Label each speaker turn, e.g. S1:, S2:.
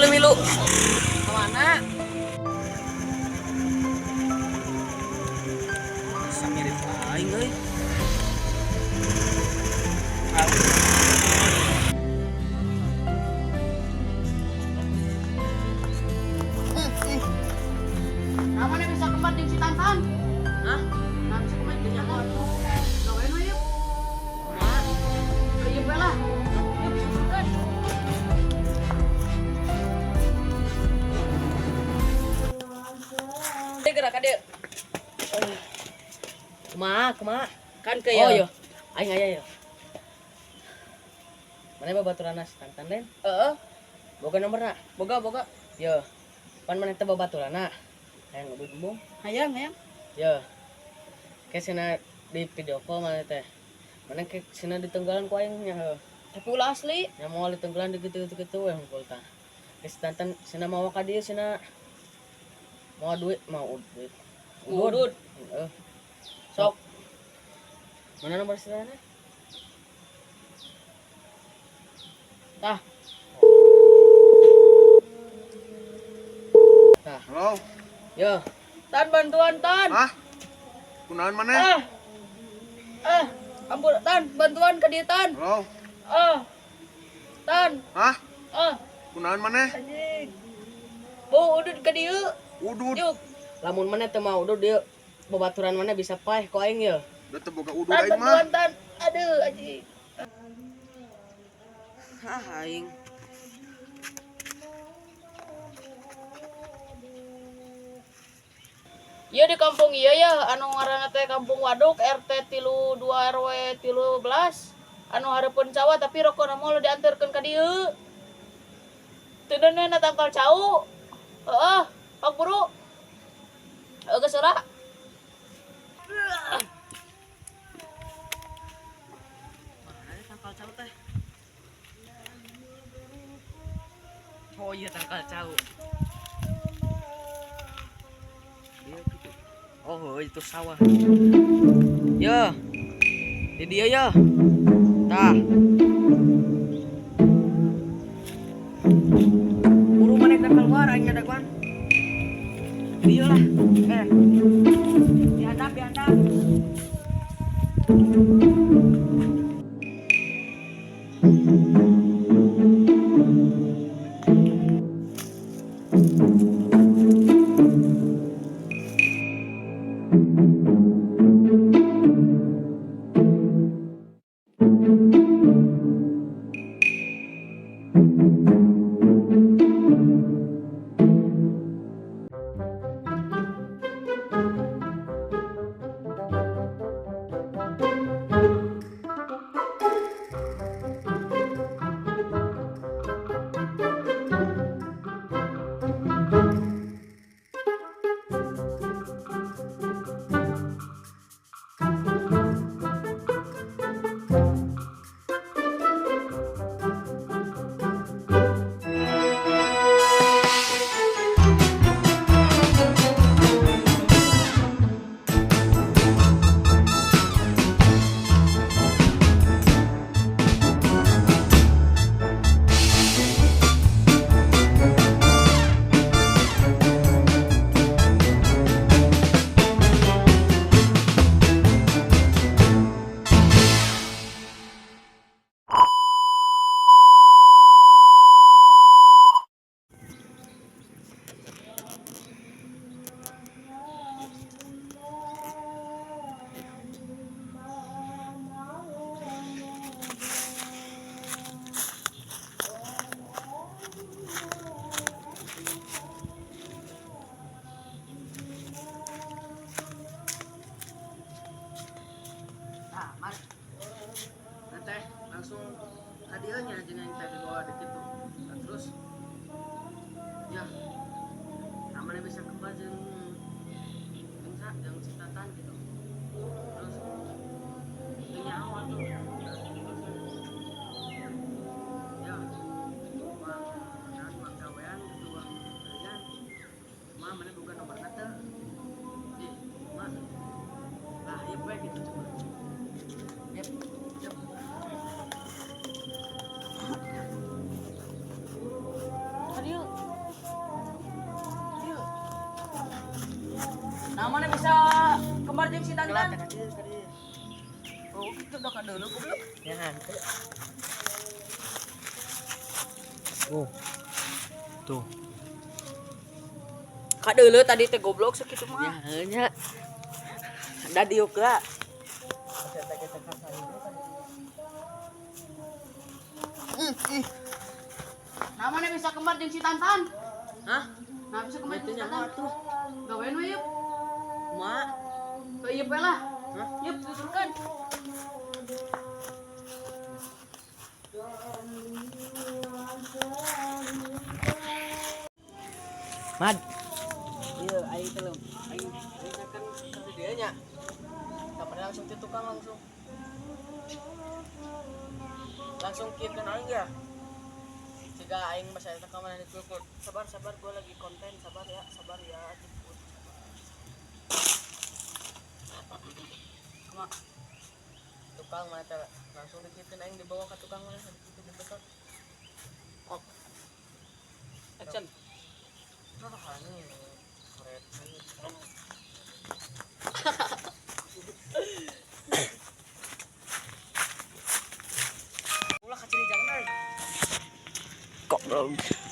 S1: Milu-milu.
S2: Kemana?
S1: Asa mirip aing euy.
S2: Namanya bisa kembar jeung si Tantan.
S1: Hah?
S2: Nah, bisa kembar jeung nyaho atuh. Gawean we yuk. Kumaha? Ieu we lah. Yuk, susukeun.
S1: Dia gerak ka dieu.
S3: Kumaha, kumaha?
S1: Kan ke
S3: Oh,
S1: ya.
S3: iya. Aing aya ya. Mana babaturanna si Tantan den?
S1: Heeh,
S3: Boga nomorna?
S1: Boga boga.
S3: Yo. Pan maneh teh babaturanna. Hayang udud embung.
S2: Hayang, hayang.
S3: Yo. Ke cenah di video call maneh teh. Maneh ke cenah ditenggalan ku aing nya heuh.
S1: Tapi ulah asli.
S3: Nya moal ditenggalan di kitu-kitu we hungkul tah. Ke si Tantan cenah mawa ka dieu cenah mau duit, mau duit.
S1: Udud.
S3: Heeh.
S1: Sok.
S3: Mana nomor si Tantan?
S1: Tah.
S3: Tah.
S4: Halo.
S3: Yo.
S1: Tan bantuan Tan.
S4: Hah? Kunaon maneh?
S1: Ah. Ah, ampun Tan, bantuan ke dieu Tan.
S4: Halo.
S1: Ah. Tan.
S4: Hah?
S1: Ah,
S4: Kunaon maneh?
S1: anjing. Bau udud ke dieu.
S4: Udud.
S1: Yuk.
S3: Lamun maneh teu mau udud dieu babaturan maneh bisa paeh ku aing ye.
S4: Da teu boga udud
S1: Tan
S4: aing mah.
S1: bantuan Tan. Aduh, anjing.
S3: Hah aing.
S1: Iya di kampung iya ya, anu ngaranna teh Kampung Waduk RT 32 RW 13. Anu hareupeun sawah tapi rokona moal dianterkeun ka dieu. Teu na tangkal cau. Heeh, pak buru. Heuh geus heula.
S3: Mana tangkal cau teh? Oh iya tangkal cau. Iya, gitu. Oh itu sawah. Yo. Di dia ya. Tah. Buru maneh teh keluar aing ngadaguan. Dieu lah. Eh. Dihandap, dihandap. Tah, mari. Nah, teh langsung ka dieu nya jeung aing teh dibawa di kitu. Nah, terus ya amannya bisa kembali jeung jeung sa jeung si Tatan gitu. Terus teu nyaho atuh. Ya, uang naon, uang gawean gitu, uang jajan.
S2: Nah, mana bisa kembar jeung si Tantan?
S3: Oh, itu udah dulu goblok.
S2: Ya henteu.
S3: Oh. Tuh.
S1: Kadeuleu tadi teh goblok sakitu mah.
S2: Ya heuh nya. Da diuk lah.
S1: Nah, mana bisa kembar jeung si Tantan?
S3: Hah?
S1: Nah, bisa kembar
S3: Itu
S1: jeung si
S3: nyaho
S1: Tantan.
S3: atuh.
S1: Gawean we yeup.
S3: Kumaha?
S1: Ieu we lah.
S3: Hah?
S1: Yeup, tuturkeun.
S2: Mad.
S3: Iya, aing teh lem. Aing aing teh kan ke dieu nya. Kapan langsung ti tukang langsung. Langsung kieu kan aing ya. Jika aing masih eta ka mana ditukur. Sabar sabar gua lagi konten, sabar ya, jemput.
S1: Kumaha?
S3: Tukang mana teh langsung dikituin aing dibawa ke tukang mana dikitu dibetot.
S1: Ok. Action.
S3: Terus anjing koret. Ulah kaciri jangan euy.
S2: Goblok.